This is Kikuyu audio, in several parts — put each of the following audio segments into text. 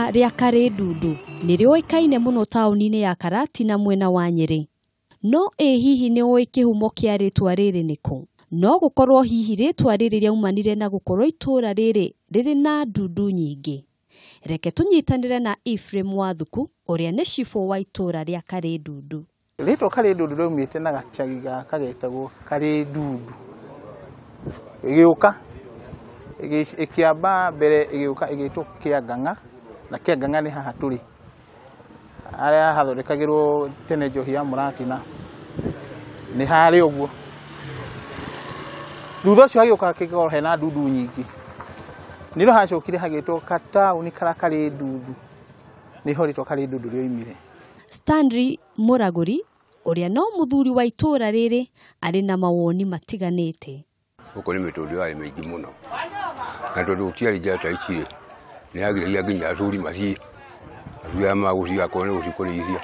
Itũũra rĩa Karĩndundu nĩ rĩũĩkaine mũno taũni-inĩ ya Karatina mwena wa Nyĩrĩ. No ĩ hihi nĩ ũĩ kĩhumo kĩa rĩtwa rĩrĩ nĩkũ? No gũkorwo hihi rĩtwa rĩrĩ rĩaumanire na gũkorwo itũũra rĩrĩ rĩrĩ na ndundu nyingĩ. Reke tũnyitanĩre na Ephraim Wathuku ũrĩa nĩ cibũ wa itũũra rĩa Karĩndundu. Rĩtwa Karĩndundu rĩaumĩte na gacagi gaka getagwo Karĩndundu. Ĩgĩũka ĩkĩamba mbere ĩgĩũka ĩgĩtwo Kĩangang'a, na Kĩangang'a nĩ haha tũrĩ. Harĩa hathondekagĩrwo tene njohi ya mũratina, nĩ harĩ ũguo. Thutha ũcio hagĩũka hakĩkorwo hena ndundu nyingĩ. Nĩrĩo hacokire hagĩtwo gataũni karĩa karĩ ndundu, nĩho rĩtwa Karĩndundu rĩoimire. Stanley Mũragũri ũrĩa no mũthuri wa itũũra rĩrĩ arĩ na mawoni matiganĩte. Gũkũ nĩ mĩtũndũ yarĩ mĩingĩ mũno, na tondũ gũtiarĩ njĩra ta ici rĩ, nĩ yagiragia nginya athuri mathiĩ, athuri arĩa magũthiĩ akorwo nĩ gũthiĩ kũrĩithia,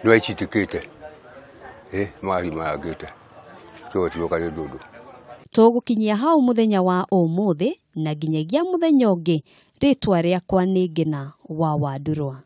nĩ maicitĩkĩte, magathiĩ marangĩte, tũgetirwo Karĩndundu. Tũgũkinyia hau mũthenya wa ũmũthĩ na nginyagia mũthenya ũngĩ, rĩtwa rĩakwa nĩ Ngĩna wa Wandurwa.